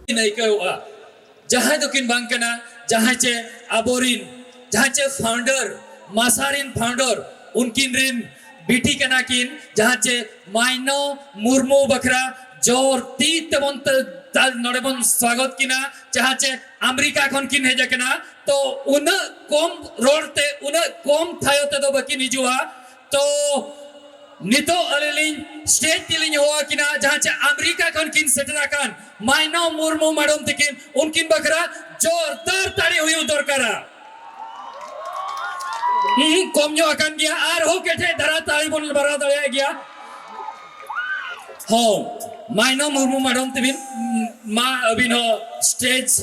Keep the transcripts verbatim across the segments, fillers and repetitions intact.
ᱠᱤᱱ ᱟᱹᱭᱠᱟᱹᱣᱚᱜᱼᱟ᱾ ᱡᱟᱦᱟᱸᱭ ᱫᱚᱠᱤᱱ ᱵᱟᱝ ᱠᱟᱱᱟ, ᱡᱟᱦᱟᱸᱭ ᱪᱮ ᱟᱵᱚᱨᱤᱱ, ᱡᱟᱦᱟᱸᱭ ᱪᱮ founder, ᱢᱟᱥᱟ ᱨᱤᱱ founder, ᱩᱱᱠᱤᱱ ᱨᱤᱱ ᱵᱤᱴᱤ ᱠᱟᱱᱟ ᱠᱤᱱ, ᱡᱟᱦᱟᱸ ᱪᱮ ᱢᱟᱭᱱᱚ ᱢᱩᱨᱢᱩ ᱵᱟᱠᱷᱨᱟ ᱡᱳᱨ ᱛᱤ ᱛᱮᱵᱚᱱ ᱛᱟ-, ᱛᱟ-, ᱱᱚᱰᱮ ᱵᱚᱱ ᱥᱣᱟᱜᱚᱛ ᱠᱤᱱᱟ, ᱡᱟᱦᱟᱸ ᱪᱮ ᱟᱢᱮᱨᱤᱠᱟ ᱠᱷᱚᱱ ᱠᱤᱱ ᱦᱮᱡ ᱟᱠᱟᱱᱟ᱾ ᱛᱚ ᱩᱱᱟᱹᱜ ᱠᱚᱢ ᱨᱚᱲ ᱛᱮ, ᱩᱱᱟᱹᱜ ᱠᱚᱢ ᱛᱷᱟᱭᱚ ᱛᱮᱫᱚ ᱵᱟᱹᱠᱤᱱ ᱦᱤᱡᱩᱜᱼᱟ᱾ ᱛᱚ ᱱᱤᱛᱚᱜ ᱟᱹᱞᱤᱧ ᱞᱤᱧ stage ᱛᱮᱞᱤᱧ ᱦᱚᱦᱚ ᱟᱹᱠᱤᱱᱟ, ᱡᱟᱦᱟᱸ ᱪᱮ ᱟᱢᱮᱨᱤᱠᱟ ᱠᱷᱚᱱ ᱠᱤᱱ ᱥᱮᱴᱮᱨ ᱟᱠᱟᱱ ᱢᱟᱭᱱᱚ ᱢᱩᱨᱢᱩ ᱢᱟᱰᱚᱢ ᱛᱤᱠᱤᱱ, ᱩᱱᱠᱤᱱ ᱵᱟᱠᱷᱨᱟ ᱡᱳᱨᱫᱟᱨ ᱛᱟᱲᱤ ᱦᱩᱭᱩᱜ ᱫᱚᱨᱠᱟᱨᱟ᱾ ᱦᱩᱸ, ᱠᱚᱢ ᱧᱚᱜ ᱟᱠᱟᱱ ᱜᱮᱭᱟ, ᱟᱨᱦᱚᱸ ᱠᱮᱴᱮᱡ ᱫᱷᱟᱨᱟ ᱛᱟᱲᱤ ᱵᱚᱱ ᱵᱟᱲᱟᱣ ᱫᱟᱲᱮᱭᱟᱜ ᱜᱮᱭᱟ᱾ ᱦᱚᱸ, ᱢᱟᱭᱱᱚ ᱢᱩᱨᱢᱩ ᱢᱟᱰᱚᱢ ᱛᱤᱠᱤᱱ, ᱢᱟ ᱟᱹᱵᱤᱱ ᱦᱚᱸ stage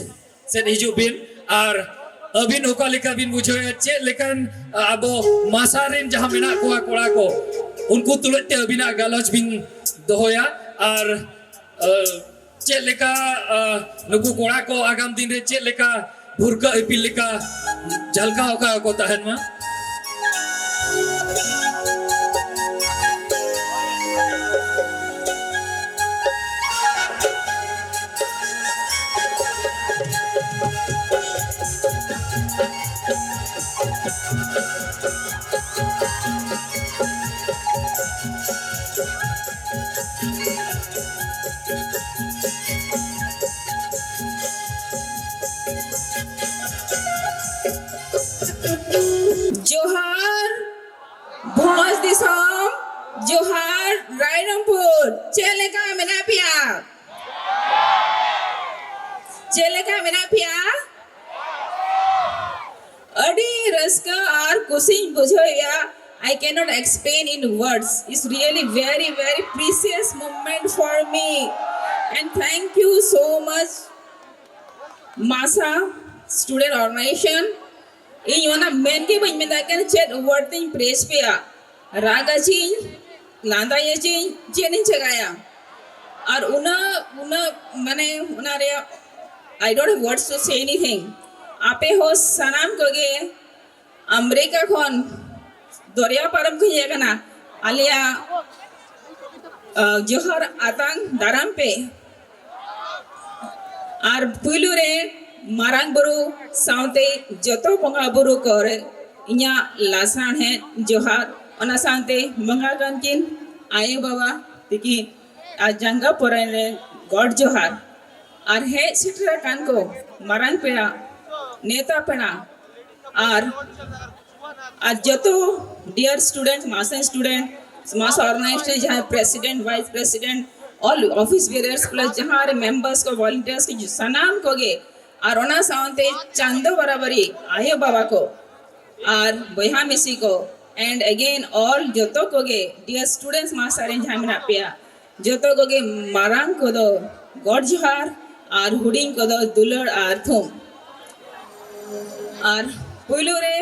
ᱥᱮᱫ ᱦᱤᱡᱩᱜ ᱵᱤᱱ, ᱟᱨ ᱟᱹᱵᱤᱱ ᱚᱠᱟ ᱞᱮᱠᱟ ᱵᱤᱱ ᱵᱩᱡᱷᱟᱹᱣᱮᱫᱼᱟ, ᱪᱮᱫ ᱞᱮᱠᱟᱱ, ᱟ, ᱟᱵᱚ ᱢᱟᱥᱟ ᱨᱮᱱ ᱡᱟᱦᱟᱸ ᱢᱮᱱᱟᱜ ᱠᱚᱣᱟ ᱠᱚᱲᱟ ᱠᱚ, ᱩᱱᱠᱩ ᱛᱩᱞᱩᱡ ᱛᱮ ᱟᱹᱵᱤᱱᱟᱜ ᱜᱟᱞᱚᱪ ᱵᱤᱱ ᱫᱚᱦᱚᱭᱟ, ᱟᱨ, ᱟ, ᱪᱮᱫ ᱞᱮᱠᱟ, ᱟ, ᱱᱩᱠᱩ ᱠᱚᱲᱟ ᱠᱚ ᱟᱜᱟᱢ ᱫᱤᱱ ᱨᱮ ᱪᱮᱫ ᱞᱮᱠᱟ ᱵᱷᱩᱨᱠᱟᱹᱜ ᱤᱯᱤᱞ ᱞᱮᱠᱟ ᱡᱷᱟᱞᱠᱟᱣ ᱟᱠᱟ ᱠᱚ ᱛᱟᱦᱮᱱ ᱢᱟ᱾ ᱡᱚᱦᱟᱨ ᱵᱷᱚᱸᱡᱽ ᱫᱤᱥᱚᱢ, ᱡᱚᱦᱟᱨ ᱨᱟᱭᱨᱚᱝᱯᱩᱨ᱾ ᱪᱮᱫ ᱞᱮᱠᱟ ᱢᱮᱱᱟᱜ ᱯᱮᱭᱟ? ᱪᱮᱫ ᱞᱮᱠᱟ ᱢᱮᱱᱟᱜ ᱯᱮᱭᱟ? ᱟᱹᱰᱤ ᱨᱟᱹᱥᱠᱟᱹ ᱟᱨ ᱠᱩᱥᱤᱧ ᱵᱩᱡᱷᱟᱹᱣᱮᱫᱼᱟ᱾ I cannot explain in words. It's really very, very precious moment for me. And thank you so much, ᱢᱟᱥᱟ Student Organization. ᱤᱧ ᱚᱱᱟ ᱢᱮᱱ ᱜᱮ ᱵᱟᱹᱧ ᱢᱮᱱ ᱫᱟᱲᱮᱭᱟᱜ ᱠᱟᱱᱟ, ᱪᱮᱫ word ᱛᱤᱧ praise ᱯᱮᱭᱟ᱾ ᱨᱟᱜᱟᱪᱤᱧ, ᱞᱟᱸᱫᱟᱭᱟᱪᱤᱧ, ᱪᱮᱫ ᱤᱧ ᱪᱮᱠᱟᱭᱟ? ᱟᱨ ᱩᱱᱟᱹᱜ, ᱩᱱᱟᱹᱜ, ᱢᱟᱱᱮ, ᱚᱱᱟ ᱨᱮᱭᱟᱜ, I don't have words to say anything. ᱟᱯᱮ ᱦᱚᱸ ᱥᱟᱱᱟᱢ ᱠᱚᱜᱮ ᱟᱢᱮᱨᱤᱠᱟ ᱠᱷᱚᱱ ᱫᱚᱨᱭᱟ ᱯᱟᱨᱚᱢ ᱠᱚ ᱦᱮᱡ ᱟᱠᱟᱱᱟ, ᱟᱞᱮᱭᱟᱜ, ᱟ, ᱡᱚᱦᱟᱨ ᱟᱛᱟᱝ ᱫᱟᱨᱟᱢ ᱯᱮ᱾ ᱟᱨ ᱯᱩᱭᱞᱩ ᱨᱮ ᱢᱟᱨᱟᱝ ᱵᱩᱨᱩ ᱥᱟᱶᱛᱮ ᱡᱚᱛᱚ ᱵᱚᱸᱜᱟ ᱵᱩᱨᱩ ᱠᱚᱨᱮ ᱤᱧᱟᱹᱜ ᱞᱟᱥᱟᱬᱦᱮᱫ ᱡᱚᱦᱟᱨ, ᱚᱱᱟ ᱥᱟᱶᱛᱮ ᱵᱚᱸᱜᱟ ᱠᱟᱱ ᱠᱤᱱ ᱟᱭᱳ ᱵᱟᱵᱟ ᱛᱤᱠᱤᱱ ᱟᱨ ᱡᱟᱸᱜᱟ ᱯᱚᱨᱮᱱ ᱨᱮ ᱜᱚᱰ ᱡᱚᱦᱟᱨ, ᱟᱨ ᱦᱮᱡ ᱥᱮᱴᱮᱨ ᱟᱠᱟᱱ ᱠᱚ ᱢᱟᱨᱟᱝ ᱯᱮᱲᱟ, ᱱᱮᱣᱛᱟ ᱯᱮᱲᱟ, ᱟᱨ ᱟᱨ ᱡᱚᱛᱚ dear student, ᱢᱟᱥ student, ᱢᱟᱥ organization, ᱡᱟᱦᱟᱸᱭ president, vice president, all office bearers plus ᱡᱟᱦᱟᱸ ᱨᱮ members ᱠᱚ, volunteers ᱠᱚ, ᱥᱟᱱᱟᱢ ᱠᱚᱜᱮ, ᱟᱨ ᱚᱱᱟ ᱥᱟᱶᱛᱮ ᱪᱟᱸᱫᱚ ᱵᱟᱨᱟᱵᱟᱨᱤ ᱟᱭᱳ ᱵᱟᱵᱟ ᱠᱚ ᱟᱨ ᱵᱚᱭᱦᱟ ᱢᱤᱥᱤ ᱠᱚ, and again all ᱡᱚᱛᱚ ᱠᱚᱜᱮ dear students ᱢᱟᱥ ᱨᱮᱱ ᱡᱟᱦᱟᱸᱭ ᱢᱮᱱᱟᱜ ᱯᱮᱭᱟ, ᱡᱚᱛᱚ ᱠᱚᱜᱮ ᱢᱟᱨᱟᱝ ᱠᱚᱫᱚ ᱜᱚᱰ ᱡᱚᱦᱟᱨ ᱟᱨ ᱦᱩᱰᱤᱧ ᱠᱚᱫᱚ ᱫᱩᱞᱟᱹᱲ ᱟᱨ ᱛᱷᱩᱢ᱾ ᱟᱨ ᱯᱩᱭᱞᱩ ᱨᱮ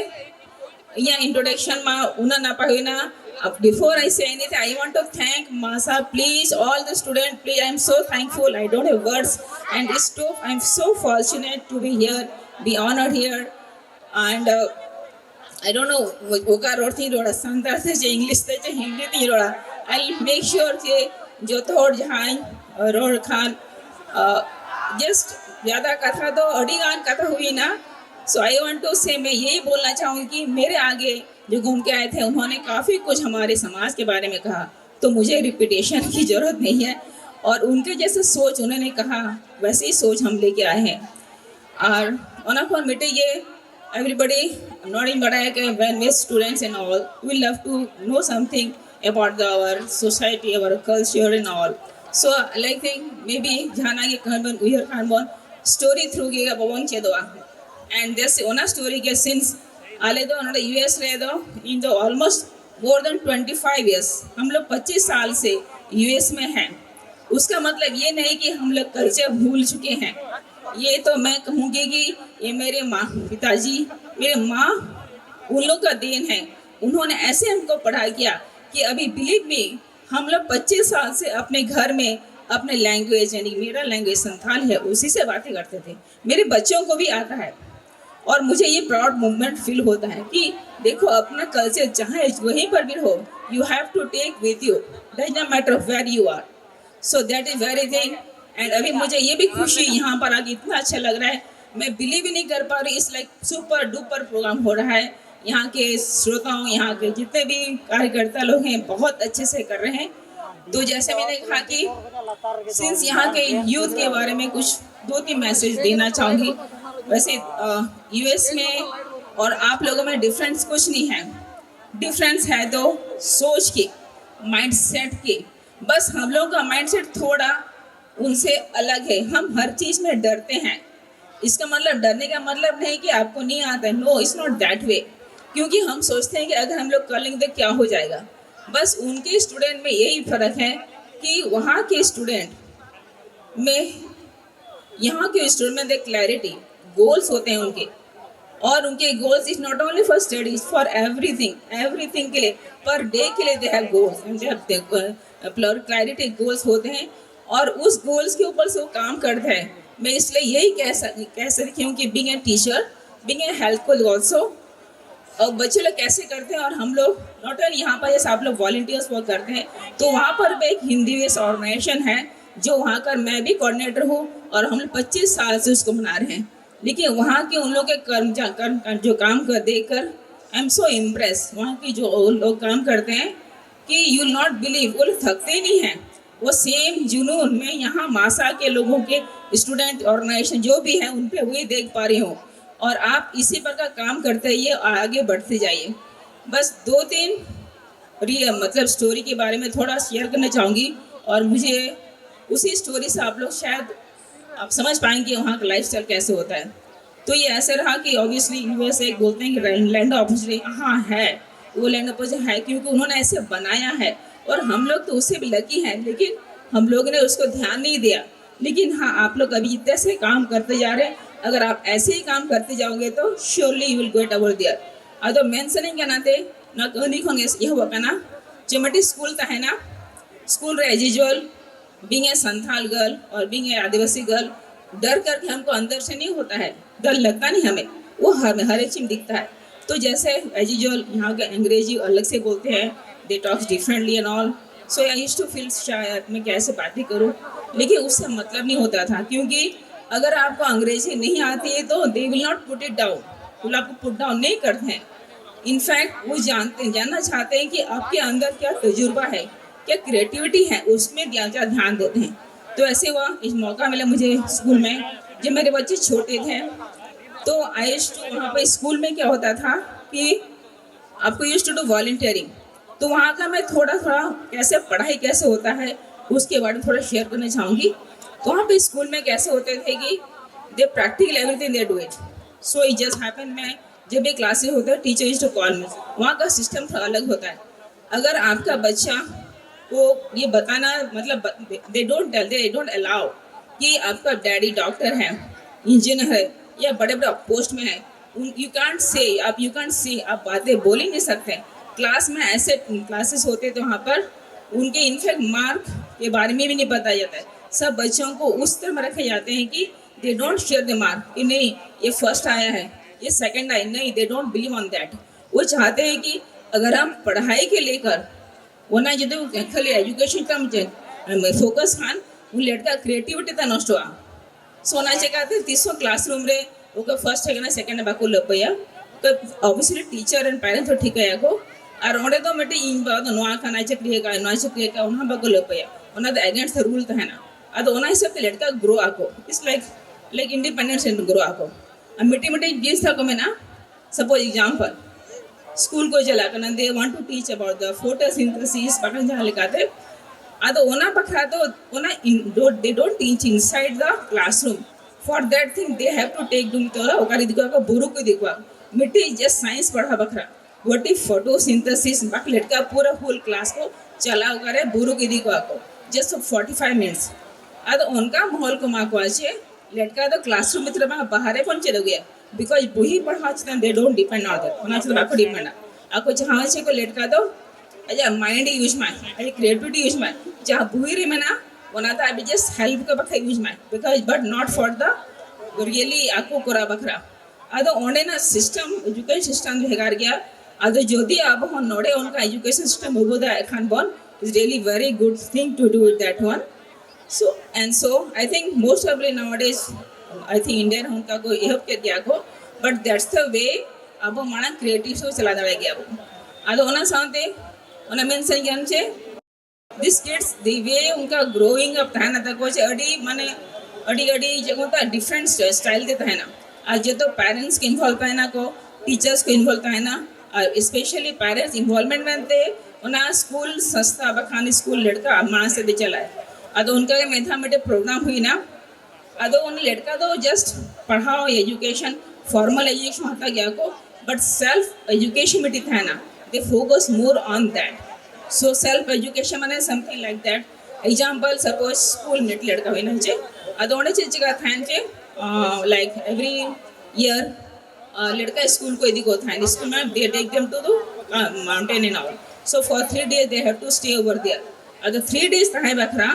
ᱤᱧᱟᱹᱜ introduction ᱢᱟ ᱩᱱᱟᱹᱜ ᱱᱟᱯᱟᱭ ᱦᱩᱭᱱᱟ᱾ Before I say anything, I want to thank ᱢᱟᱥᱟ, please, all the student, please, I am so thankful, I don't have words, and it's so, I am so fortunate to be here, be honored here, and uh, I don't know ᱚᱠᱟ ᱨᱚᱲ ᱛᱤᱧ ᱨᱚᱲᱟ, ᱥᱟᱱᱛᱟᱲ ᱛᱮ ᱪᱮ English ᱛᱮ ᱪᱮ ᱦᱤᱱᱫᱤ ᱛᱤᱧ ᱨᱚᱲᱟ᱾ I'll make sure ᱡᱮ ᱡᱚᱛᱚ ᱦᱚᱲ ᱡᱟᱦᱟᱸᱧ ᱨᱚᱲ ᱠᱷᱟᱱ, just ᱡᱟᱫᱟ ᱠᱟᱛᱷᱟ ᱫᱚ ᱟᱹᱰᱤ ᱜᱟᱱ ᱠᱟᱛᱷᱟ ᱦᱩᱭᱱᱟ᱾ So I want to say, मैं यही बोलना चाहूँगी कि मेरे आगे जो घूम के आए थे, उन्होंने काफ़ी कुछ हमारे समाज के बारे में कहा, तो मुझे रिपीटेशन की ज़रूरत नहीं है। और उनके जैसे सोच उन्होंने कहा, वैसे ही सोच हम लेके आए हैं। और ᱚᱱᱟ ᱠᱷᱚᱱ ᱢᱤᱫᱴᱮᱡ ᱜᱮ, everybody, ᱱᱚᱰᱮᱧ ᱵᱟᱰᱟᱭᱟ ᱠᱤ when we students and all, we love to know something about the our society, our culture and all. So like think maybe ᱡᱟᱦᱟᱱᱟᱜ ᱜᱮ ᱠᱟᱹᱦᱱᱤ ᱵᱚᱱ ᱩᱭᱦᱟᱹᱨ ᱠᱷᱟᱱ ᱵᱚᱱ story through ᱜᱮ ᱟᱵᱚ ᱵᱚᱱ ᱪᱮᱫᱚᱜᱼᱟ᱾ And this ᱚᱱᱟ story ᱜᱮ since ᱟᱞᱮ ᱫᱚ ᱱᱚᱰᱮ US ᱨᱮ ᱫᱚ ᱤᱧ ᱫᱚ almost more than twenty five years, हम लोग पच्चीस साल से US में हैं। उसका मतलब ये नहीं कि हम लोग कल्चर भूल चुके हैं। ये तो मैं कहूँगी कि ये मेरे माँ, पिताजी, मेरे माँ, उन लोग का देन है। उन्होंने ऐसे हमको पढ़ा किया कि अभी बिलीव मी, हम लोग पच्चीस साल से अपने घर में अपने लैंग्वेज, यानी मेरा लैंग्वेज संथाल है, उसी से बातें करते थे। मेरे बच्चों को भी आता है। और मुझे ये प्राउड मोमेंट फील होता है कि देखो, अपना कल्चर जहाँ वहीं पर भी हो, you have to take with you, does not matter where you are। So that is very thing। And अभी मुझे ये भी खुशी, यहाँ पर आके इतना अच्छा लग रहा है, मैं बिलीव ही नहीं कर पा रही। It's like super duper programme हो रहा है। यहाँ के श्रोताओं, यहाँ के जितने भी कार्यकर्ता लोग हैं, बहुत अच्छे से कर रहे हैं। तो जैसे मैंने कहा कि सिंस यहाँ के यूथ के बारे में कुछ दो तीन मैसेज देना चाहूँगी। वैसे यूएस में और आप लोगों में डिफरेंस कुछ नहीं है। डिफरेंस है तो सोच के, माइंडसेट के। बस हम लोगों का माइंडसेट थोड़ा उनसे अलग है। हम हर चीज़ में डरते हैं। इसका मतलब, डरने का मतलब नहीं कि आपको नहीं आता है, no, it's not that way। क्योंकि हम सोचते हैं कि अगर हम लोग कर लेंगे तो क्या हो जाएगा। बस उनके स्टूडेंट में यही फ़र्क है कि वहाँ के स्टूडेंट में, यहाँ के स्टूडेंट में देख क्लैरिटी, गोल्स होते हैं उनके। और उनके goals is not only for studies, for everything, everything के लिए, पर डे के लिए they have goals। जब क्लैरिटी गोल्स होते हैं और उस गोल्स के ऊपर से वो काम करते हैं। मैं इसलिए यही कह सक कह सकती हूँ कि being a teacher, being a health coach also। और बच्चे लोग कैसे करते हैं और हम लोग नॉट ओनली यहाँ पर, जैसे आप लोग वॉलंटियर्स वर्क करते हैं, तो वहाँ पर भी एक हिंदी बेस ऑर्गेनाइजेशन है जो वहाँ का मैं भी कोऑर्डिनेटर हूँ और हम लोग पच्चीस साल से उसको मना रहे हैं। लेकिन वहाँ के उन लोग के कर्म जा- कर्म का जो काम कर देखकर आई एम सो इम्प्रेस। वहाँ की जो वो लोग काम करते हैं कि यू नॉट बिलीव, वो लोग थकते ही नहीं हैं। वो सेम जुनून में यहाँ मासा के लोगों के स्टूडेंट ऑर्गेनाइजेशन जो भी है उन पे वही देख पा रही हूँ। और आप इसी प्रकार काम करते रहिए और आगे बढ़ते जाइए। बस दो तीन रियल मतलब स्टोरी के बारे में थोड़ा शेयर करना चाहूँगी और मुझे उसी स्टोरी से आप लोग शायद आप समझ पाएंगे वहाँ का लाइफस्टाइल कैसे होता है। तो ये ऐसे रहा कि ऑब्वियसली यूएसए बोलते हैं कि लैंड ऑफ अपॉर्चुनिटी, हाँ है, वो लैंड अपॉर्चुनिटी है क्योंकि उन्होंने ऐसे बनाया है। और हम लोग तो उससे भी लकी हैं, लेकिन हम लोग ने उसको ध्यान नहीं दिया। लेकिन हाँ, आप लोग अभी इतने से काम करते जा रहे हैं, अगर आप ऐसे ही काम करते जाओगे तो surely you will get over there। ᱟᱫᱚ ᱢᱮᱱ ᱥᱟᱱᱟᱧ ᱠᱟᱱᱟ ᱛᱮ, ᱱᱚᱣᱟ ᱠᱟᱹᱦᱱᱤ ᱠᱷᱚᱱ ᱜᱮ ᱮᱦᱚᱵᱚᱜ ᱠᱟᱱᱟ᱾ ᱡᱮ ᱢᱤᱫᱴᱤᱡ ᱥᱠᱩᱞ ᱛᱟᱦᱮᱱᱟ, ᱥᱠᱩᱞ ᱨᱮ as usual being a Santhal girl और being a आदिवासी गर्ल, डर करके हमको अंदर से नहीं होता है, डर लगता नहीं हमें। वो हर हर एक चीज दिखता है। तो जैसे एज यूजुअल यहाँ का अंग्रेजी अलग से बोलते हैं, they talk differently and all। So I used to feel shy, मैं कैसे बातें करूँ। लेकिन उससे मतलब नहीं होता था, क्योंकि अगर आपको अंग्रेजी नहीं आती है तो they will not put it down, वो आपको पुट डाउन नहीं करते हैं। इनफैक्ट वो जानते हैं, जानना चाहते हैं कि आपके अंदर क्या तजुर्बा है, क्या क्रिएटिविटी है, उसमें ध्यान देते हैं। तो ऐसे हुआ, एक मौका मिला मुझे स्कूल में, जब मेरे बच्चे छोटे थे तो आई यूज्ड टू, वहाँ पर स्कूल में क्या होता था कि आपको यूज्ड टू डू वॉलंटियरिंग। तो वहाँ का मैं थोड़ा थोड़ा कैसे पढ़ाई कैसे होता है, उसके बारे में थोड़ा शेयर करना चाहूँगी। तो वहाँ पे स्कूल में कैसे होते थे कि they practical everything, they do it। So it just happen, मैं जब भी क्लासेज होता है, teacher used to call me। वहाँ का सिस्टम थोड़ा अलग होता है। अगर आपका बच्चा को ये बताना, मतलब they don't tell, they don't allow कि आपका डैडी डॉक्टर है, इंजीनियर है या बड़े बड़े पोस्ट में है, यू कैंट से, आप यू कैंट से आप बातें बोल ही नहीं सकते। क्लास में ऐसे क्लासेस होते तो वहाँ पर उनके इनफैक्ट मार्क के बारे में भी नहीं बताया जाता है। सब बच्चों को उस तरह रखे जाते हैं कि they don't share the mark, कि नहीं ये फर्स्ट आया है, ये सेकंड आया, नहीं, they don't believe on that। वो चाहते हैं कि अगर हम पढ़ाई के लेकर ᱚᱱᱟ ᱡᱩᱫᱤ ᱠᱷᱟᱹᱞᱤ ᱮᱡᱩᱠᱮᱥᱚᱱ ᱛᱟᱢ ᱯᱷᱳᱠᱟᱥ ᱠᱷᱟᱱ, ᱩᱱᱤ ᱞᱮᱴᱠᱟ ᱠᱨᱤᱭᱮᱴᱤᱵᱷᱤᱴᱤ ᱛᱟᱭ ᱱᱚᱥᱴᱚᱜᱼᱟ᱾ ᱥᱳ ᱚᱱᱟ ᱪᱮᱠᱟᱛᱮ ᱛᱤᱥ ᱦᱚᱸ ᱠᱞᱟᱥᱨᱩᱢ ᱨᱮ ᱚᱠᱚᱭ ᱯᱷᱟᱨᱥᱴ ᱦᱮᱡ ᱠᱟᱱᱟ ᱥᱮᱠᱮᱱᱰ ᱵᱟᱠᱚ ᱞᱟᱹᱯᱟᱹᱭᱟ᱾ ᱚᱵᱤᱭᱟᱥᱞᱤ ᱴᱤᱪᱟᱨ ᱮᱱᱰ ᱯᱮᱨᱮᱱᱴᱥ ᱫᱚ ᱴᱷᱤᱠᱟᱹᱭᱟᱠᱚ᱾ ᱟᱨ ᱚᱸᱰᱮ ᱫᱚ ᱢᱤᱫᱴᱤᱡ ᱤᱧ ᱵᱟᱵᱟ ᱫᱚ ᱱᱚᱣᱟ ᱠᱟᱱᱟᱭ, ᱪᱟᱹᱠᱨᱤ ᱟᱠᱟᱫ, ᱱᱚᱣᱟ ᱪᱟᱹᱠᱨᱤ ᱟᱠᱟᱫ, ᱚᱱᱟ ᱦᱚᱸ ᱵᱟᱠᱚ ᱞᱟᱹᱯᱟᱹᱭᱟ᱾ ᱚᱱᱟ ᱫᱚ ᱮᱜᱮᱱᱥᱴ ᱫᱟ ᱨᱩᱞ ᱛᱟᱦᱮᱱᱟ᱾ ᱟᱫᱚ ᱚᱱᱟ ᱦᱤᱥᱟᱹᱵ ᱛᱮ ᱞᱮᱴᱠᱟ ᱜᱨᱳ ᱟᱠᱚ, ᱤᱴᱥ ᱞᱟᱭᱤᱠ ᱞᱟᱭᱤᱠ ᱤᱱᱰᱤᱯᱮᱱᱰᱮᱱᱥ ᱜᱨᱳ ᱟᱠᱚ᱾ ᱟᱨ ᱢᱤᱫᱴᱤᱡ ᱢᱤᱫᱴᱤᱡ ᱡᱤᱱᱤᱥ ᱛᱟᱠᱚ ᱢᱮᱱᱟᱜᱼᱟ, ᱥᱟᱯᱳᱡ ᱮᱠᱡᱟᱢᱯᱚᱞ, ᱥᱠᱩᱞ ᱠᱚ ᱪᱟᱞᱟᱜ ᱠᱟᱱᱟ, they want to teach about the photosynthesis ᱵᱟᱠᱷᱟᱱ ᱡᱟᱦᱟᱸ ᱞᱮᱠᱟᱛᱮ᱾ ᱟᱫᱚ ᱚᱱᱟ ᱵᱟᱠᱷᱨᱟ ᱫᱚ ᱚᱱᱟ ᱫᱮ don't teach inside the classroom. For that thing they have to take ᱫᱩᱢ ᱛᱚ ᱚᱠᱟᱨᱮ ᱤᱫᱤ ᱠᱚᱣᱟ ᱠᱚ, ᱵᱩᱨᱩ ᱠᱚ ᱤᱫᱤ ᱠᱚᱣᱟ᱾ ᱢᱤᱫᱴᱤᱡ ᱡᱟᱥᱴ ᱥᱟᱭᱮᱱᱥ ᱯᱟᱲᱦᱟᱣ ᱵᱟᱠᱷᱨᱟ, what if photosynthesis ᱵᱟᱠᱷ ᱞᱮᱴᱠᱟ ᱯᱩᱨᱟᱹ ᱦᱳᱞ ᱠᱞᱟᱥ ᱠᱚ ᱪᱟᱞᱟᱣ ᱚᱠᱟᱨᱮ ᱵᱩᱨᱩ ᱠᱚ ᱤᱫᱤ ᱠᱚᱣᱟ ᱠᱚ, ᱡᱟᱥᱴ ᱯᱷᱚᱨᱴᱤ ᱯᱷᱟᱭᱤᱵᱷ ᱢᱤᱱᱤᱴᱥ᱾ ᱟᱫᱚ ᱚᱱᱠᱟ ᱢᱟᱦᱚᱞ ᱠᱚ ᱮᱢᱟ ᱠᱚᱣᱟ ᱡᱮ ᱞᱮᱴᱠᱟ ᱫᱚ ᱠᱞᱟᱥᱨᱩᱢ ᱵᱷᱤᱛᱨᱤ ᱨᱮ ᱵᱟᱝ, ᱵᱟᱦᱨᱮ ᱠᱷᱚᱱ ᱪᱮᱫ ᱟᱹᱜᱩᱭᱟ, ᱵᱤᱠᱚᱡᱽ ᱵᱩᱦᱤ ᱯᱟᱲᱦᱟᱣ ᱪᱮᱛᱟᱱ ᱫᱮ ᱰᱳᱱᱴ ᱰᱤᱯᱮᱱᱰ ᱚᱱ ᱫᱮᱴ, ᱚᱱᱟ ᱪᱮᱛᱟᱱ ᱵᱟᱠᱚ ᱰᱤᱯᱮᱱᱰᱟ᱾ ᱟᱠᱚ ᱡᱟᱦᱟᱸ ᱪᱮᱫ ᱠᱚ ᱞᱮᱴᱠᱟ ᱫᱚ ᱟᱡᱟᱜ ᱢᱟᱭᱤᱱᱰ ᱤᱭᱩᱡᱽ ᱢᱟᱭ, ᱟᱡᱟᱜ ᱠᱨᱤᱭᱮᱴᱤᱵᱷᱤᱴᱤ ᱤᱭᱩᱡᱽ ᱢᱟᱭ, ᱡᱟᱦᱟᱸ ᱵᱩᱦᱤ ᱨᱮ ᱢᱮᱱᱟᱜᱼᱟ ᱚᱱᱟ ᱫᱚ ᱟᱡ ᱡᱟᱥᱴ ᱦᱮᱞᱯ ᱠᱚ ᱵᱟᱠᱷᱟᱡ ᱤᱭᱩᱡᱽ ᱢᱟᱭ, ᱵᱤᱠᱚᱡᱽ ᱵᱟᱴ ᱱᱚᱴ ᱯᱷᱚᱨ ᱫᱟ ᱨᱤᱭᱮᱞᱤ ᱟᱠᱚ ᱠᱚᱨᱟᱣ ᱵᱟᱠᱷᱨᱟ᱾ ᱟᱫᱚ ᱚᱸᱰᱮᱱᱟᱜ ᱥᱤᱥᱴᱮᱢ, ᱮᱡᱩᱠᱮᱥᱚᱱ ᱥᱤᱥᱴᱮᱢ ᱫᱚ ᱵᱷᱮᱜᱟᱨ ᱜᱮᱭᱟ᱾ ᱟᱫᱚ ᱡᱩᱫᱤ ᱟᱵᱚ ᱦᱚᱸ ᱱᱚᱰᱮ ᱚᱱᱠᱟ ᱮᱡᱩᱠᱮᱥᱚᱱ ᱥᱤᱥᱴᱮᱢ ᱵᱟᱵᱚ ᱫᱟᱲᱮᱭᱟᱜ ᱠᱷᱟᱱ ᱵᱚᱱ, It's really very good thing to do it that one. So and so I think most probably nowadays I think India ᱨᱮ ᱚᱱᱠᱟ ᱠᱚ ᱮᱦᱚᱵ ᱠᱮᱫ ᱜᱮᱭᱟ ᱠᱚ, but that's the way ᱟᱵᱚ ᱢᱟᱲᱟᱝ creative show ᱪᱟᱞᱟᱣ ᱫᱟᱲᱮ ᱜᱮᱭᱟ ᱵᱚ᱾ ᱟᱫᱚ ᱚᱱᱟ ᱥᱟᱶᱛᱮ ᱚᱱᱟ mention ᱜᱮᱭᱟᱢ ᱡᱮ this kids the way ᱩᱱᱠᱟ growing up ᱛᱟᱦᱮᱱᱟ ᱛᱟᱠᱚ ᱡᱮ ᱟᱹᱰᱤ ᱢᱟᱱᱮ ᱟᱹᱰᱤ ᱟᱹᱰᱤ ᱪᱮᱫ ᱠᱚ ᱢᱮᱛᱟᱜᱼᱟ different style ᱛᱮ ᱛᱟᱦᱮᱱᱟ᱾ ᱟᱨ ᱡᱚᱛᱚ parents ᱠᱚ involve ᱛᱟᱦᱮᱱᱟ ᱠᱚ, teachers ᱠᱚ involve ᱛᱟᱦᱮᱱᱟ, ᱟᱨ specially parents involvement ᱢᱮᱱᱛᱮ ᱚᱱᱟ ᱥᱠᱩᱞ ᱥᱚᱝᱥᱛᱷᱟ ᱵᱟᱠᱷᱟᱱ ᱥᱠᱩᱞ ᱞᱮᱴᱠᱟ ᱢᱟᱲᱟᱝ ᱥᱮᱫ ᱮ ᱪᱟᱞᱟᱜᱼᱟ᱾ ᱟᱫᱚ ᱚᱱᱠᱟᱜᱮ ᱢᱤᱫ ᱫᱷᱟᱣ ᱢᱤᱫᱴᱮᱱ program ᱦᱩᱭᱱᱟ᱾ ᱟᱫᱚ ᱩᱱᱤ ᱞᱮᱴᱠᱟ ᱫᱚ just ᱯᱟᱲᱦᱟᱣ education formal education ᱦᱟᱛᱟᱣ ᱜᱮᱭᱟ ᱠᱚ, but self education ᱢᱤᱫᱴᱤᱡ ᱛᱟᱦᱮᱱᱟ, they focus more on that. So self education ᱢᱟᱱᱮ something like that. Example suppose school ᱢᱤᱫᱴᱤᱡ ᱞᱮᱴᱠᱟ ᱦᱩᱭᱱᱟ ᱪᱮ, ᱟᱫᱚ ᱚᱸᱰᱮ ᱪᱮᱫ ᱪᱤᱠᱟ ᱛᱟᱦᱮᱱ ᱪᱮ, like every year ᱞᱮᱴᱠᱟ ᱥᱠᱩᱞ ᱠᱚ ᱤᱫᱤ ᱠᱚ ᱛᱟᱦᱮᱱ, ᱥᱠᱩᱞ ᱢᱟᱱᱮ they take them to the mountain and all. So for three days they have to stay over there. ᱟᱫᱚ three days ᱛᱟᱦᱮᱸ ᱵᱟᱠᱷᱨᱟ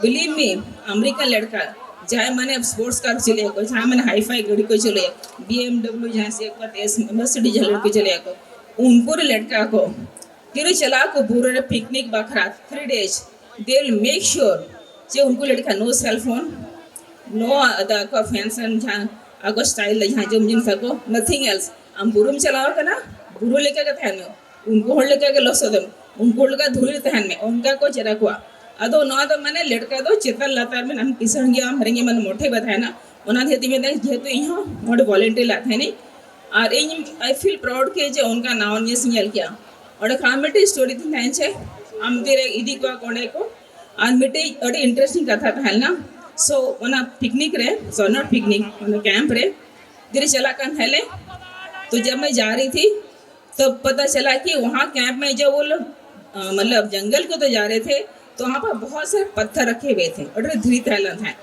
believe me, ᱟᱢᱮᱨᱤᱠᱟᱱ ᱞᱮᱴᱠᱟ ᱡᱟᱦᱟᱸᱭ ᱢᱟᱱᱮ sports car ᱪᱟᱹᱞᱩᱭᱟᱠᱚ, ᱡᱟᱦᱟᱸᱭ ᱢᱟᱱᱮ hi-fi ᱜᱟᱹᱰᱤ ᱠᱚ ᱪᱟᱹᱞᱩᱭᱟ, BMW ᱡᱟᱦᱟᱸ ᱥᱮ ᱠᱟᱛᱮ Mercedes ᱡᱟᱦᱟᱸ ᱞᱟᱹᱴᱩ ᱪᱟᱹᱞᱩᱭᱟᱠᱚ, ᱩᱱᱠᱩ ᱨᱮ ᱞᱮᱴᱠᱟ ᱠᱚ ᱛᱤᱨᱮ ᱪᱟᱞᱟᱜ ᱟᱠᱚ ᱵᱩᱨᱩ ᱨᱮ picnic ᱵᱟᱠᱷᱨᱟ three days, they will make sure ᱡᱮ ᱩᱱᱠᱩ ᱞᱮᱴᱠᱟ no cell phone, no ᱟᱫᱚ ᱟᱠᱚᱣᱟᱜ fashion ᱡᱟᱦᱟᱸ ᱟᱠᱚ style ᱨᱮ ᱡᱟᱦᱟᱸ ᱡᱚᱢ ᱡᱤᱱᱤᱥ ᱟᱠᱚ, nothing else. ᱟᱢ ᱵᱩᱨᱩᱢ ᱪᱟᱞᱟᱣ ᱟᱠᱟᱱᱟ, ᱵᱩᱨᱩ ᱞᱮᱠᱟ ᱜᱮ ᱛᱟᱦᱮᱱ ᱢᱮ, ᱩᱱᱠᱩ ᱦᱚᱲ ᱞᱮᱠᱟ ᱜᱮ ᱞᱚᱥᱚᱫ ᱮᱢ, ᱩᱱᱠᱩ ᱦᱚᱲ ᱞᱮᱠᱟ ᱫᱷᱩᱲᱤ ᱨᱮ ᱛᱟᱦᱮᱱ ᱢᱮ, ᱚᱱᱠᱟ ᱠᱚ ᱪᱮᱫ ᱟᱠᱚᱣᱟ᱾ ᱟᱫᱚ ᱱᱚᱣᱟ ᱫᱚ ᱢᱟᱱᱮ ᱞᱮᱴᱠᱟ ᱫᱚ ᱪᱮᱛᱟᱱ ᱞᱟᱛᱟᱨ ᱢᱮᱱᱟᱜ ᱠᱤᱥᱟᱹᱬ ᱜᱮᱭᱟᱢ ᱨᱮᱸᱜᱮᱡ ᱢᱟᱱᱮ ᱢᱚᱴᱷᱮ ᱵᱟᱭ ᱛᱟᱦᱮᱱᱟ᱾ ᱚᱱᱟ ᱠᱷᱟᱹᱛᱤᱨ ᱛᱮ ᱢᱮᱱᱫᱟᱹᱧ ᱡᱮᱦᱮᱛᱩ ᱤᱧ ᱦᱚᱸ ᱚᱸᱰᱮ volunteer ᱞᱟᱜ ᱛᱟᱦᱮᱱᱤᱧ, ᱟᱨ ᱤᱧ I feel proud ᱠᱮ ᱡᱮ ᱚᱱᱠᱟ ᱱᱟᱣᱟ ᱡᱤᱱᱤᱥ ᱤᱧ ᱧᱮᱞ ᱠᱮᱜᱼᱟ᱾ ᱚᱸᱰᱮ ᱠᱷᱚᱱ ᱢᱤᱫᱴᱮᱡ story ᱛᱤᱧ ᱛᱟᱦᱮᱸ ᱪᱮ, ᱟᱢ ᱛᱤᱨᱮ ᱤᱫᱤ ᱠᱚᱣᱟ ᱠᱚ ᱚᱸᱰᱮ ᱠᱚ᱾ ᱟᱨ ᱢᱤᱫᱴᱮᱡ ᱟᱹᱰᱤ interesting ᱠᱟᱛᱷᱟ ᱛᱟᱦᱮᱸ ᱞᱮᱱᱟ᱾ So ᱚᱱᱟ picnic ᱨᱮ, so not picnic, ᱚᱱᱟ camp ᱨᱮ ᱛᱤᱨᱮ ᱪᱟᱞᱟᱜ ᱠᱟᱱ ᱛᱟᱦᱮᱸ ᱞᱮ, तो जब मैं जा रही थी तो पता चला कि वहाँ camp में जब वो लोग, अ, मतलब जंगल को तो जा रहे थे, तो वहाँ पर बहुत सारे पत्थर रखे हुए थे, ᱟᱹᱰᱤ ᱰᱷᱮᱨ ᱫᱷᱤᱨᱤ ᱛᱟᱦᱮᱸ ᱞᱮᱱ ᱛᱟᱦᱮᱸᱫ᱾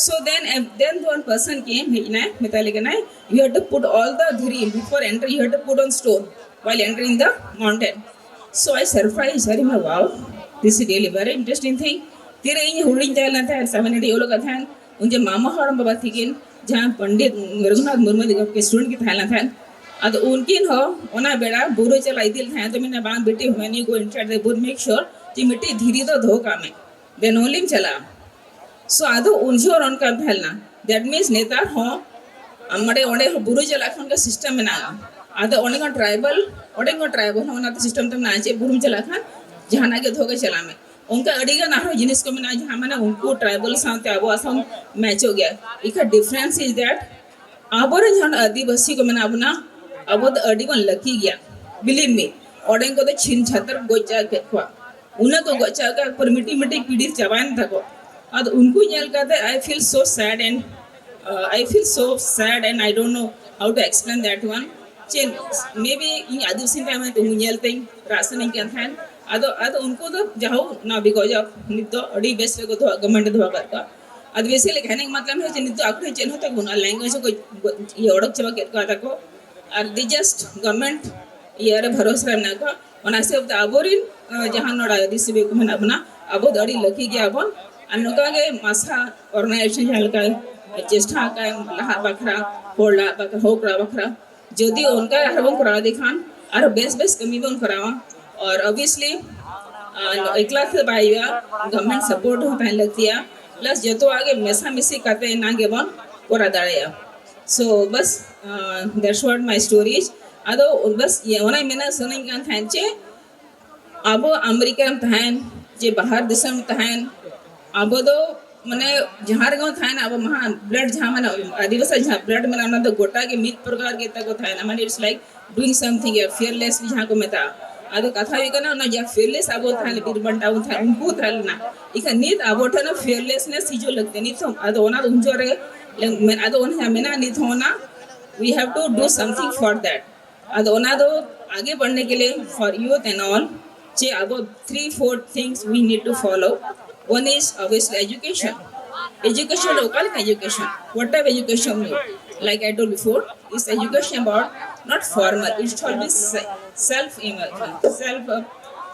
So then, then one person came, ᱦᱮᱡ ᱮᱱᱟᱭ, ᱢᱮᱛᱟ ᱞᱮ ᱠᱟᱱᱟᱭ, "You have to put all the ᱫᱷᱤᱨᱤ, before enter, you have to put on stone while entering the mountain." So I surprised, ᱟᱨᱮ ᱢᱟ, wow, this is really very interesting thing. ᱛᱤᱨᱮ ᱤᱧ ᱦᱩᱰᱤᱧ ᱛᱟᱦᱮᱸ ᱞᱮᱱ ᱛᱟᱦᱮᱸᱫ, seven eight ᱚᱞᱚᱜ ᱠᱟᱱ ᱛᱟᱦᱮᱸᱫ, ᱩᱱ ᱡᱮ ᱢᱟᱢᱟ ᱦᱟᱲᱟᱢ ᱵᱟᱵᱟ ᱛᱤᱠᱤᱱ ᱡᱟᱦᱟᱸ ᱯᱚᱱᱰᱤᱛ ᱨᱚᱜᱷᱩᱱᱟᱛᱷ ᱢᱩᱨᱢᱩ ᱛᱟᱠᱚ student ᱠᱤᱱ ᱛᱟᱦᱮᱸ ᱞᱮᱱ ᱛᱟᱦᱮᱸᱫ, ᱟᱫᱚ ᱩᱱᱠᱤᱱ ᱦᱚᱸ ᱚᱱᱟ ᱵᱮᱲᱟ ᱵᱩᱨᱩ ᱪᱟᱞᱟᱜ ᱤᱫᱤ ᱞᱮ ᱛᱟᱦᱮᱸᱫ᱾ ᱟᱫᱚ ᱢᱮᱱᱟ, "ᱵᱟᱝ ᱵᱤᱴᱤ, when you go inside the bush, make sure ᱡᱮ ᱢᱤᱫᱴᱤᱡ ᱫᱷᱤᱨᱤ ᱫᱚ ᱫᱚᱦᱚ ᱠᱟᱜ ᱢᱮ, ᱫᱮᱱ ᱚᱱᱞᱤᱢ ᱪᱟᱞᱟᱜᱼᱟ᱾ ᱥᱳ ᱟᱫᱚ ᱩᱱ ᱡᱚᱦᱚᱜ ᱚᱱᱠᱟ ᱛᱟᱦᱮᱸ ᱞᱮᱱᱟ᱾ ᱫᱮᱴ ᱢᱤᱱᱥ ᱱᱮᱛᱟᱨ ᱦᱚᱸ ᱟᱢ ᱢᱟᱱᱮ ᱚᱸᱰᱮ ᱦᱚᱸ ᱵᱩᱨᱩ ᱪᱟᱞᱟᱜ ᱠᱷᱚᱱ ᱜᱮ ᱥᱤᱥᱴᱮᱢ ᱢᱮᱱᱟᱜᱼᱟ᱾ ᱟᱫᱚ ᱚᱸᱰᱮ ᱠᱷᱚᱱ ᱴᱨᱟᱭᱵᱟᱞ, ᱚᱸᱰᱮ ᱠᱷᱚᱱ ᱴᱨᱟᱭᱵᱟᱞ ᱦᱚᱸ ᱚᱱᱟᱛᱮ ᱥᱤᱥᱴᱮᱢ ᱛᱮ ᱢᱮᱱᱟᱜᱼᱟ ᱡᱮ ᱵᱩᱨᱩᱢ ᱪᱟᱞᱟᱜ ᱠᱷᱟᱱ ᱡᱟᱦᱟᱱᱟᱜ ᱜᱮ ᱫᱚᱦᱚ ᱜᱮ ᱪᱟᱞᱟᱜ ᱢᱮ᱾ ᱚᱱᱠᱟ ᱟᱹᱰᱤ ᱜᱟᱱ ᱟᱨᱦᱚᱸ ᱡᱤᱱᱤᱥ ᱠᱚ ᱢᱮᱱᱟᱜᱼᱟ ᱡᱟᱦᱟᱸ ᱢᱟᱱᱮ ᱩᱱᱠᱩ ᱴᱨᱟᱭᱵᱟᱞ ᱥᱟᱶᱛᱮ ᱟᱵᱚᱣᱟᱜ ᱥᱟᱶ ᱢᱮᱪᱚᱜ ᱜᱮᱭᱟ᱾ ᱤᱠᱷᱟ ᱰᱤᱯᱷᱟᱨᱮᱱᱥ ᱤᱡ ᱫᱮᱴ ᱟᱵᱚᱨᱮᱱ ᱡᱟᱦᱟᱸ ᱟᱹᱫᱤᱵᱟᱹᱥᱤ ᱠᱚ ᱢᱮᱱᱟᱜ ᱵᱚᱱᱟ, ᱟᱵᱚ ᱫᱚ ᱟᱹᱰᱤ ᱵᱚᱱ ᱞᱟᱹᱠᱤ ᱜᱮᱭᱟ᱾ ᱵᱤᱞᱤᱵᱷ ᱢᱤ, ᱚᱸᱰᱮᱱ ᱠᱚᱫᱚ ᱪᱷᱤᱱ ᱪᱷᱟᱛᱟᱨ ᱜᱚᱡ ᱪᱟᱵᱟ ᱠᱮᱫ ᱠᱚᱣᱟ᱾ ᱩᱱᱟᱹᱜ ᱠᱚ ᱜᱚᱡ ᱪᱟᱵᱟ ᱠᱮᱫ ᱠᱚᱣᱟ, ᱢᱤᱫᱴᱤᱡ ᱢᱤᱫᱴᱤᱡ ᱯᱤᱲᱦᱤ ᱪᱟᱵᱟᱭᱮᱱ ᱛᱟᱠᱚ᱾ ᱟᱫᱚ ᱩᱱᱠᱩ ᱧᱮᱞ ᱠᱟᱛᱮ I feel so sad and, uh, I feel so sad and I don't know how to explain that one. ᱪᱮᱫ, maybe ᱤᱧ ᱟᱹᱫᱤᱵᱟᱹᱥᱤ ᱛᱟᱭᱚᱢ ᱛᱮ ᱩᱱᱠᱩ ᱧᱮᱞ ᱛᱮᱧ ᱨᱟᱜ ᱥᱟᱱᱟᱧ ᱠᱟᱱ ᱛᱟᱦᱮᱸᱫ᱾ ᱟᱫᱚ, ᱟᱫᱚ ᱩᱱᱠᱩ ᱫᱚ ᱡᱟᱦᱳᱠ, now because of ᱱᱤᱛ ᱫᱚ ᱟᱹᱰᱤ ᱵᱮᱥ ᱨᱮᱠᱚ ᱫᱚᱦᱚ, ᱜᱚᱵᱷᱢᱮᱱᱴ ᱮ ᱫᱚᱦᱚ ᱟᱠᱟᱫ ᱠᱚᱣᱟ᱾ ᱟᱫᱚ basically ᱠᱟᱹᱦᱱᱤ ᱢᱚᱛᱞᱚᱵ ᱦᱩᱭᱩᱜ ᱪᱮᱫ, ᱱᱤᱛ ᱫᱚ ᱟᱠᱚ ᱴᱷᱮᱱ ᱪᱮᱫ ᱦᱚᱸ ᱛᱟᱠᱚ ᱵᱟᱹᱱᱩᱜᱼᱟ, ᱞᱮᱝᱜᱩᱭᱮᱡᱽ ᱦᱚᱸᱠᱚ ᱤᱭᱟᱹ ᱚᱰᱚᱠ ᱪᱟᱵᱟ ᱠᱮᱫ ᱠᱚᱣᱟ ᱛᱟᱠᱚ, ᱟᱨ they just government ᱤᱭᱟᱹ ᱨᱮ ᱵᱷᱚᱨᱚᱥᱟ ᱨᱮ ᱢᱮᱱᱟᱜ ᱠᱚᱣᱟ᱾ ᱚᱱᱟ ᱦᱤᱥᱟᱹᱵ ᱛᱮ ᱟᱵᱚᱨᱮᱱ, ᱟᱸ, ᱡᱟᱦᱟᱸ ᱱᱚᱰᱮ ᱟᱹᱫᱤᱵᱟᱹᱥᱤ ᱠᱚ ᱢᱮᱱᱟᱜ ᱵᱚᱱᱟ, ᱟᱵᱚ ᱫᱚ ᱟᱹᱰᱤ ᱞᱟᱹᱠᱤ ᱜᱮᱭᱟ ᱵᱚᱱ᱾ ᱟᱨ ᱱᱚᱝᱠᱟ ᱜᱮ ᱢᱟᱥᱟ ᱚᱨᱜᱟᱱᱟᱭᱡᱮᱥᱚᱱ ᱡᱟᱦᱟᱸ ᱞᱮᱠᱟ ᱪᱮᱥᱴᱟ ᱟᱠᱟᱫ ᱞᱟᱦᱟ ᱵᱟᱠᱷᱨᱟ, ᱦᱚᱲ ᱞᱟᱦᱟ ᱵᱟᱠᱷᱨᱟ, ᱦᱚᱠ ᱞᱟᱦᱟ ᱵᱟᱠᱷᱨᱟ, ᱡᱩᱫᱤ ᱚᱱᱠᱟ ᱟᱨᱦᱚᱸ ᱵᱚᱱ ᱠᱚᱨᱟᱣ ᱤᱫᱤ ᱠᱷᱟᱱ ᱟᱨᱦᱚᱸ ᱵᱮᱥ ᱵᱮᱥ ᱠᱟᱹᱢᱤ ᱵᱚᱱ ᱠᱚᱨᱟᱣᱟ᱾ ᱟᱨ obviously, ᱟᱨ ᱮᱠᱞᱟ ᱛᱮ ᱵᱟᱭ ᱦᱩᱭᱩᱜᱼᱟ, ᱜᱚᱵᱷᱢᱮᱱᱴ ᱥᱟᱯᱳᱨᱴ ᱦᱚᱸ ᱛᱟᱦᱮᱸ ᱞᱟᱹᱠᱛᱤᱭᱟ, ᱯᱞᱟᱥ ᱡᱚᱛᱚᱣᱟᱜ ᱜᱮ ᱢᱮᱥᱟᱢᱤᱥᱤ ᱠᱟᱛᱮ ᱮᱱᱟᱝ ᱜᱮᱵᱚᱱ ᱠᱚᱨᱟᱣ ᱫᱟᱲᱮᱭᱟᱜᱼᱟ᱾ So bus, that's what my story is. ᱟᱫᱚ ᱵᱟᱥ ᱤᱭᱟᱹ ᱚᱱᱟᱧ ᱢᱮᱱᱟ ᱥᱟᱱᱟᱧ ᱠᱟᱱ ᱛᱟᱦᱮᱸᱫ ᱡᱮ ᱟᱵᱚ ᱟᱢᱮᱨᱤᱠᱟ ᱨᱮᱢ ᱛᱟᱦᱮᱱ, ᱡᱮ ᱵᱟᱦᱟᱨ ᱫᱤᱥᱚᱢ ᱨᱮᱢ ᱛᱟᱦᱮᱱ, ᱟᱵᱚ ᱫᱚ ᱢᱟᱱᱮ ᱡᱟᱦᱟᱸ ᱨᱮᱜᱮ ᱵᱚᱱ ᱛᱟᱦᱮᱱᱟ, ᱟᱵᱚ ᱢᱟ ᱵᱞᱟᱰ ᱡᱟᱦᱟᱸ ᱢᱟᱱᱮ ᱟᱹᱫᱤᱵᱟᱹᱥᱤ ᱡᱟᱦᱟᱸ ᱵᱞᱟᱰ ᱢᱮᱱᱟᱜᱼᱟ, ᱚᱱᱟ ᱫᱚ ᱜᱚᱴᱟ ᱜᱮ ᱢᱤᱫ ᱯᱨᱚᱠᱟᱨ ᱜᱮ ᱛᱟᱠᱚ ᱛᱟᱦᱮᱱᱟ, ᱢᱟᱱᱮ it's like doing something, fearless ᱡᱟᱦᱟᱸ ᱠᱚ ᱢᱮᱛᱟᱜᱼᱟ᱾ ᱟᱫᱚ ᱠᱟᱛᱷᱟ ᱦᱩᱭᱩᱜ ᱠᱟᱱᱟ, ᱚᱱᱟ ᱡᱟᱦᱟᱸ fearless ᱟᱵᱚ ᱛᱟᱦᱮᱱᱟ, ᱵᱤᱨ ᱵᱟᱱᱴᱟ ᱵᱚᱱ ᱛᱟᱦᱮᱱᱟ, ᱩᱱᱠᱩ ᱛᱟᱦᱮᱸ ᱞᱮᱱᱟ᱾ ᱤᱠᱷᱟᱹᱱ ᱱᱤᱛ ᱟᱵᱚ ᱴᱷᱮᱱ ᱦᱚᱸ fearlessness ᱦᱤᱡᱩᱜ ᱞᱟᱹᱠᱛᱤ ᱱᱤᱛ ᱦᱚᱸ᱾ ᱟᱫᱚ ᱚᱱᱟ ᱫᱚ ᱩᱱ ᱡᱚᱦᱚᱜ ᱨᱮ ᱢᱮᱱ, ᱟᱫᱚ ᱚᱱᱟ ᱡᱟᱦᱟᱸ ᱢᱮᱱᱟᱜᱼᱟ ᱱᱤᱛ ᱦᱚᱸ ᱚᱱᱟ, we have to do something for that. ᱟᱫᱚ ᱚᱱᱟ ᱫᱚ ᱟᱜᱮ ᱵᱟᱲᱦᱱᱮ ᱠᱮ ᱞᱤᱭᱮ for youth and all, ᱡᱮ ᱟᱵᱚ three four things we need to follow. One is obviously education. Education ᱫᱚ ᱚᱠᱟ ᱞᱮᱠᱟ education? What type education mean? Like I told before, is education about not formal. It shall be se- self self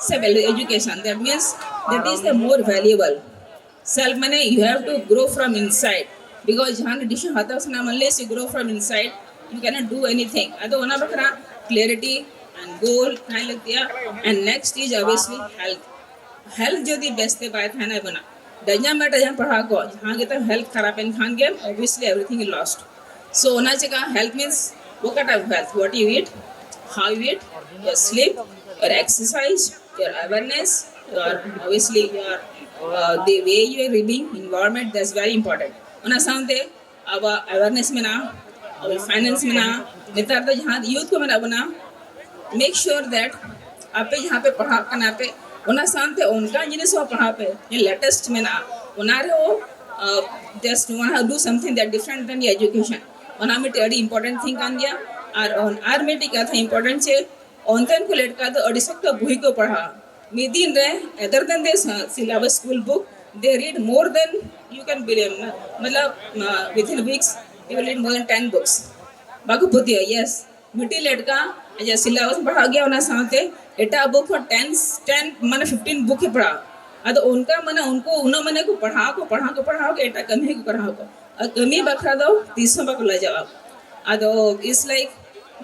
self education. That means that is the more valuable. Self ᱢᱟᱱᱮ you have to grow from inside, because ᱡᱟᱦᱟᱱ ᱰᱤᱥᱤᱡᱚᱱ ᱦᱟᱛᱟᱣ ᱥᱟᱱᱟᱢ, unless you grow from inside, you cannot do anything. ᱟᱫᱚ ᱚᱱᱟ ᱵᱟᱠᱷᱨᱟ clarity and goal ᱛᱟᱦᱮᱸ ᱞᱟᱹᱠᱛᱤᱭᱟ. And next is obviously health. Health ᱡᱩᱫᱤ ᱵᱮᱥᱛᱮ ᱵᱟᱭ ᱛᱟᱦᱮᱱᱟ ᱟᱵᱚᱱᱟᱜ, ᱰᱟᱡᱱᱟ ᱢᱮᱴᱟᱨ ᱡᱟᱦᱟᱸ ᱯᱟᱲᱦᱟᱣ ᱠᱚ, ᱡᱟᱦᱟᱸ ᱜᱮ ᱛᱟᱢ ᱦᱮᱞᱛᱷ ᱠᱷᱟᱨᱟᱯ ᱮᱱ ᱠᱷᱟᱱ ᱜᱮ obviously everything is lost. So ᱚᱱᱟ ᱪᱮᱠᱟ health means what kind of health? What you eat, how you eat, your sleep, your exercise, your awareness, your obviously your uh, the way you are living, environment, that's very important. ᱚᱱᱟ ᱥᱟᱶᱛᱮ ᱟᱵᱚᱣᱟᱜ ᱟᱣᱮᱨᱱᱮᱥ ᱢᱮᱱᱟᱜᱼᱟ, ᱟᱵᱚᱣᱟᱜ finance ᱢᱮᱱᱟᱜᱼᱟ, ᱱᱮᱛᱟᱨ ᱫᱚ ᱡᱟᱦᱟᱸ youth ᱠᱚ ᱢᱮᱱᱟᱜ ᱵᱚᱱᱟ, make sure that ᱟᱯᱮ ᱡᱟᱦᱟᱸ ᱯᱮ ᱯᱟᱲᱦᱟᱜ ᱠᱟᱱᱟ ᱯᱮ, ᱚᱱᱟ ᱥᱟᱶᱛᱮ ᱚᱱᱠᱟᱱ ᱡᱤᱱᱤᱥ ᱦᱚᱸ ᱯᱟᱲᱦᱟᱣ ᱯᱮ ᱡᱮ ᱞᱮᱴᱮᱥᱴ ᱢᱮᱱᱟᱜᱼᱟ, ᱚᱱᱟ ᱨᱮᱦᱚᱸ ᱡᱟᱥᱴ ᱚᱱᱟ ᱰᱩ ᱥᱟᱢᱛᱷᱤᱝ ᱫᱮᱴ ᱰᱤᱯᱷᱟᱨᱮᱱᱴ ᱫᱮᱱ ᱮᱡᱩᱠᱮᱥᱚᱱ, ᱚᱱᱟ ᱢᱤᱫᱴᱮᱡ ᱟᱹᱰᱤ ᱤᱢᱯᱚᱨᱴᱮᱱᱴ ᱛᱷᱤᱝ ᱠᱟᱱ ᱜᱮᱭᱟ᱾ ᱟᱨ ᱚᱱ- ᱟᱨ ᱢᱤᱫᱴᱮᱡ ᱠᱟᱛᱷᱟ ᱤᱢᱯᱚᱨᱴᱮᱱᱴ ᱡᱮ ᱚᱱᱛᱮᱱ ᱠᱚ ᱞᱮᱴᱠᱟ ᱫᱚ ᱟᱹᱰᱤ ᱥᱚᱠᱛᱚ ᱵᱳᱭ ᱠᱚ ᱯᱟᱲᱦᱟᱜᱼᱟ ᱢᱤᱫ ᱫᱤᱱ ᱨᱮ, other than the syllabus school book, they read more than you can believe. मतलब within weeks they will read more than ten books. ᱵᱟᱠᱚ ᱯᱟᱹᱛᱭᱟᱹᱜᱼᱟ᱾ ᱭᱮᱥ, ᱢᱤᱫᱴᱤᱡ ᱞᱮᱴᱠᱟ ᱟᱡᱟᱜ ᱥᱤᱞᱟᱵᱟᱥ ᱯᱟᱲᱦᱟᱜ ᱜᱮᱭᱟ, ᱚᱱᱟ ᱥᱟᱶᱛᱮ ᱮᱴᱟᱜ ᱵᱩᱠ ᱦᱚᱸ ᱴᱮᱱ ᱴᱮᱱ ᱢᱟᱱᱮ ᱯᱷᱤᱯᱴᱤᱱ ᱵᱩᱠ ᱮ ᱯᱟᱲᱦᱟᱜᱼᱟ᱾ ᱟᱫᱚ ᱚᱱᱠᱟ ᱢᱟᱱᱮ ᱩᱱᱠᱩ ᱩᱱᱟᱹᱜ ᱢᱟᱱᱮ ᱠᱚ ᱯᱟᱲᱦᱟᱣ ᱠᱚ ᱯᱟᱲᱦᱟᱣ ᱠᱚ ᱯᱟᱲᱦᱟᱣ ᱠᱚ ᱮᱴᱟᱜ ᱠᱟᱹᱢᱤ ᱦᱚᱸᱠᱚ ᱯᱟᱲᱦᱟᱣ ᱠᱚ, ᱟᱨ ᱠᱟᱹᱢᱤ ᱵᱟᱠᱷᱨᱟ ᱫᱚ ᱛᱤᱥ ᱦᱚᱸ ᱵᱟᱠᱚ ᱞᱟᱡᱟᱜᱼᱟ᱾ ᱟᱫᱚ it's like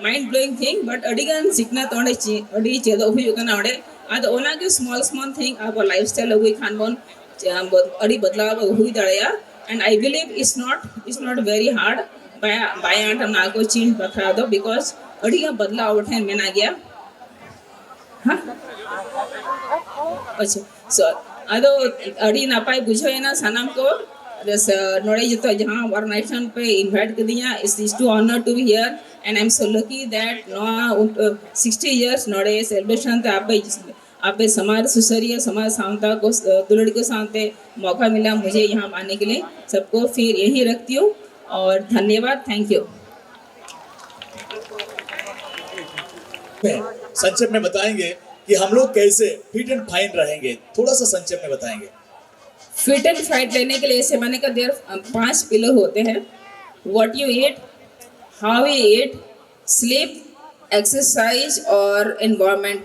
mind blowing thing, but ᱟᱹᱰᱤ ᱜᱟᱱ ᱥᱤᱠᱷᱱᱟᱹᱛ ᱚᱸᱰᱮ ᱪᱮ- ᱟᱹᱰᱤ ᱪᱮᱫᱚᱜ ᱦᱩᱭᱩᱜ ᱠᱟᱱᱟ ᱚᱸᱰᱮ᱾ ᱟᱫᱚ ᱚᱱᱟᱜᱮ small small thing ᱟᱵᱚ ᱞᱟᱭᱤᱯᱷ ᱥᱴᱟᱭᱤᱞ ᱟᱹᱜᱩᱭ ᱠᱷᱟᱱ ᱵᱚᱱ ᱪᱮ- ᱟᱢ ᱵᱚ- ᱟᱹᱰᱤ ᱵᱚᱫᱞᱟᱣ ᱦᱩᱭ ᱫᱟᱲᱮᱭᱟᱜᱼᱟ᱾ And I believe it's not, it's not very hard. ᱵᱟᱭ ᱵᱟᱭ ᱟᱸᱴ ᱚᱱᱟ ᱠᱚ ᱪᱮᱧᱡᱽ ᱵᱟᱠᱷᱨᱟ ᱫᱚ, because ᱟᱹᱰᱤ ᱜᱟᱱ ᱵᱚᱫᱞᱟᱣ ᱟᱵᱚ ᱴᱷᱮᱱ ᱢᱮᱱᱟᱜ ᱜᱮᱭᱟ᱾ ᱦᱮᱸ, ᱟᱪᱪᱷᱟ, so ᱟᱫᱚ ᱟᱹᱰᱤ ᱱᱟᱯᱟᱭ ᱵᱩᱡᱷᱟᱹᱣ ᱮᱱᱟ ᱥᱟᱱᱟᱢ ᱠᱚ᱾ ᱟᱫᱚ ᱥᱟ- ᱱᱚᱰᱮ ᱡᱚᱛᱚ ᱡᱟᱦᱟᱸ organization ᱯᱮ invite ᱠᱤᱫᱤᱧᱟ, it's, it's too honor to be here and I'm so lucky that ᱱᱚᱣᱟ ᱩᱱ- sixty years ᱱᱚᱰᱮ celebration ᱛᱮ ᱟᱯᱮ ᱟᱯᱮ ᱥᱚᱢᱟᱡᱽ ᱥᱩᱥᱟᱹᱨᱤᱭᱟᱹ, ᱥᱚᱢᱟᱡᱽ ᱥᱟᱶᱛᱟ ᱠᱚ ᱫᱩᱞᱟᱹᱲ ᱠᱚ ᱥᱟᱶᱛᱮ मौका मिला मुझे यहाँ आने के लिए। सबको फिर यहीं रखती हूँ और धन्यवाद, thank you। में संक्षेप में बताएंगे कि हम लोग कैसे फिट एंड फाइन रहेंगे, थोड़ा सा संक्षेप में बताएंगे। फिट एंड फाइन रहने के लिए जैसे मैंने कहा, देयर पांच पिलर होते हैं: what you eat, how you eat, sleep, exercise और एनवायरनमेंट।